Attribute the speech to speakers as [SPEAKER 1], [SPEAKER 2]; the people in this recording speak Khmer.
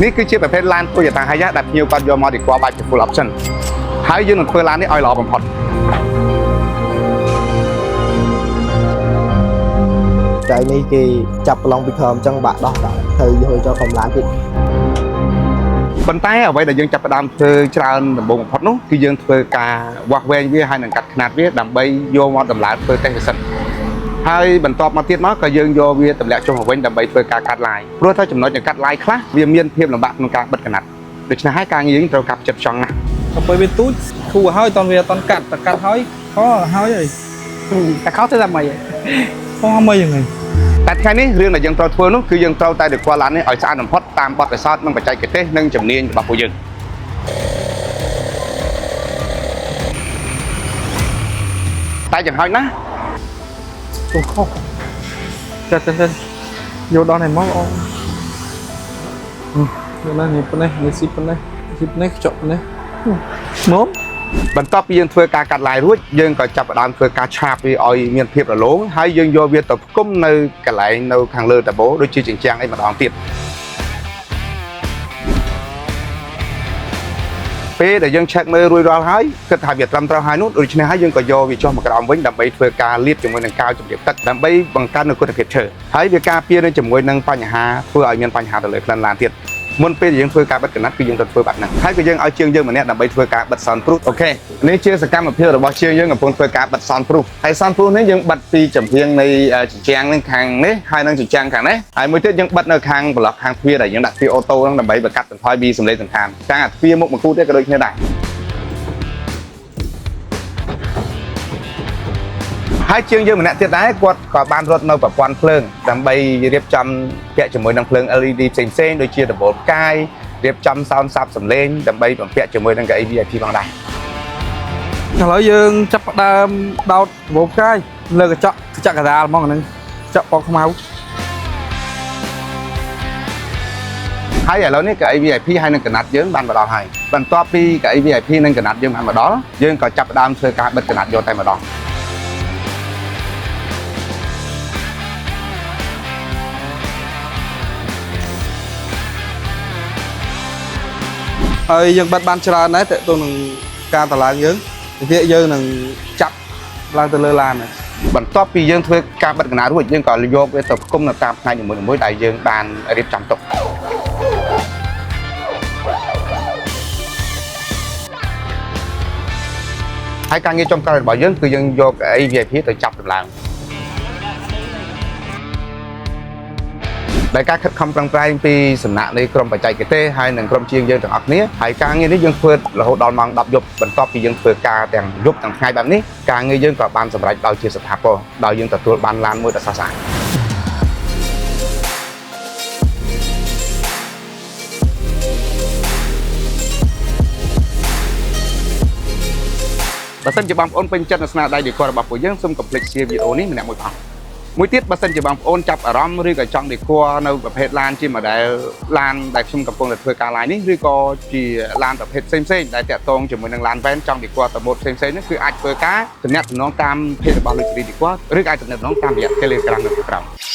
[SPEAKER 1] នេះគឺជាប្រភេទឡាន Toyota Hiace ដែលភ្ញៀវគាត់យកមក decor បែបជា full option ហើយយើងនឹងធ្វើឡាននេះឲ្យល្អបំផុត។
[SPEAKER 2] ចៃនេះគេចាប់ប្រឡងពីក្រោមអញ្ចឹងបាក់ដោះដល់ត្រូវយកចូលកំឡានទៀត។
[SPEAKER 1] ប៉ុន្តែអ្វីដែលយើងចាប់ផ្ដើមធ្វើច្រើនដំបូងបំផុតនោះគឺយើងធ្វើការវាស់វែងវាហើយនឹងកាត់ខ្នាតវាដើម្បីយកមកតម្លើងធ្វើតេស្តវាសិនហើយបន្ទាប់មកទៀតមកក៏យើងយកវាទម្លាក់ចុះមកវិញដើម្បីធ្វើការកាត់ឡាយព្រោះថាចំណុចនៃកាត់ឡាយខ្លះវាមានភាពលំបាកក្នុងការបិទកណាត់ដូច្នេះហើយការងារយើងត្រូវការផ្ចិតផ្ចង់ណាស់។
[SPEAKER 3] ដល់ពេលវាទូចគូហើយតន់វាតន់កាត់តែកាត់ហើយខហើយហើយ
[SPEAKER 4] តែខោទៅតែម៉េច
[SPEAKER 3] ខមិនយ៉ាងហ្នឹង។
[SPEAKER 1] តែថ្ងៃនេះរឿងដែលយើងត្រូវធ្វើនោះគឺយើងត្រូវតែ decor ឡាននេះឲ្យស្អាតបំផុតតាមបទពិសោធន៍និងបច្ចេកទេសនិងជំនាញរបស់ពួកយើងតែយ៉ាងហោចណាស់
[SPEAKER 3] ទូខុសចាត់ចាត់យកដល់នេះមកអូយកដល់នេះប៉ុណ្ណេះនេះស៊ីប៉ុណ្ណេះស៊ីប៉ុណ្ណេះខ្ចក់ប៉ុណ្ណេះមក។
[SPEAKER 1] បន្ទាប់ពីយើងធ្វើការកាត់ឡាយរួចយើងក៏ចាប់ផ្ដើមធ្វើការឆាបវាឲ្យមានភាពរលោងហើយយើងយកវាទៅផ្គុំនៅកន្លែងនៅខាងលើតាបូដូចជាជញ្ជាំងអីម្ដងទៀតពេលដែលយើង check មើលរួចរាល់ហើយគិតថាវាត្រឹមត្រូវហើយនោះដូច្នេះហើយយើងក៏យកវាចុះមកក្រោមវិញដើម្បីធ្វើការលាបជាមួយនឹងកាវជំរាបទឹកដើម្បីបង្កើននូវគុណភាពឈើហើយវាការពារនៅជាមួយនឹងបញ្ហាធ្វើឲ្យមានបញ្ហាទៅលើក្លិនឡានទៀតមុនពេលដែលយើងធ្វើការបិទកណាត់គឺយើងត្រូវធ្វើបែបហ្នឹងហើយក៏យើងឲ្យជាងយើងម្នាក់ដើម្បីធ្វើការបិទ sound proof។ OK នេះជាសកម្មភាពរបស់ជាងយើងកំពុងធ្វើការបិទ sound proof ហើយ sound proof នេះយើងបិទពីចំហៀងនៃជញ្ជាំងនឹងខាងនេះហើយនឹងជញ្ជាំងខាងនេះហើយមួយទៀតយើងបិទនៅខាងប្លុកខាងទ្វារដែលយើងដាក់ទ្វារ auto ហ្នឹងដើម្បីបង្កាត់បន្ថយពីសំឡេងសន្តានទាំងអាទ្វារមុខមកគូទៀតក៏ដូចគ្នាដែរ ហើយជាងយើងម្នាក់ទៀតដែរគាត់ក៏បានរត់នៅប្រព័ន្ធភ្លើងដើម្បីរៀបចំពាក់ជាមួយនឹងភ្លើង LED ផ្សេងៗដូចជាដំបូលផ្កាយរៀបចំសោនសាប់សំឡេងដើម្បីបំពាក់ជាមួយនឹងកៅអី VIP ផងដែរ។
[SPEAKER 3] ឥឡូវយើងចាប់ផ្ដើមដោតដំបូលផ្កាយលើកញ្ចក់កញ្ចក់កដាលហ្មងហ្នឹងកញ្ចក់ពណ៌ខ្មៅ។
[SPEAKER 1] ហើយឥឡូវនេះកៅអី VIP ហើយនឹងកណាត់យើងបានមកដល់ហើយបន្ទាប់ពីកៅអី VIP និងកណាត់យើងបានមកដល់យើងក៏ចាប់ផ្ដើមធ្វើការបិទកណាត់យកតែម្ដង
[SPEAKER 3] ហើយយើងបិទបានច្រើនដែរតើទៅនឹងការតឡើងយើងវិភាគយើងនឹងចាប់ឡើងទៅលើឡានហើយ។
[SPEAKER 1] បន្ទាប់ពីយើងធ្វើការបិទកណាត់រួចយើងក៏យកវាទៅផ្គុំនៅតាមផ្នែកនីមួយៗដែលយើងបានរៀបចំទុកហើយការងារចុងក្រោយរបស់យើងគឺយើងយកកៅអី VIP ទៅចាប់តម្លើងដោយការខិតខំប្រឹងប្រែងពីសំណាក់នៃក្រុមបច្ចេកទេសហើយនិងក្រុមជាងយើងទាំងអស់គ្នាហើយការងារនេះយើងធ្វើរហូតដល់ម៉ោង10យប់បន្ទាប់ពីយើងធ្វើការទាំងយប់ទាំងថ្ងៃបែបនេះការងារយើងក៏បានសម្រេចដោយជាស្ថាពរដោយយើងទទួលបានឡានមួយដ៏ស្រស់ស្អាត។ បើសិនជាបងប្អូនពេញចិត្តនៅស្នាដៃ decor របស់ពួកយើងសូមកុំភ្លេច share វីដេអូនេះម្នាក់មួយផងមួយទៀតបើសិនជាបងប្អូនចាប់អារម្មណ៍ឬក៏ចង់ decor នៅប្រភេទឡានជា model ឡានដែលខ្ញុំកំពុងតែធ្វើការ live នេះឬក៏ជាឡានប្រភេទផ្សេងៗដែលតាក់ទងជាមួយនឹងឡាន van ចង់ decor ទៅម៉ូតផ្សេងៗនេះគឺអាចធ្វើការទំនាក់ទំនងតាម page របស់ Luxury Decor ឬក៏អាចទំនាក់ទំនងតាមរយៈ Telegram នៅក្រោម។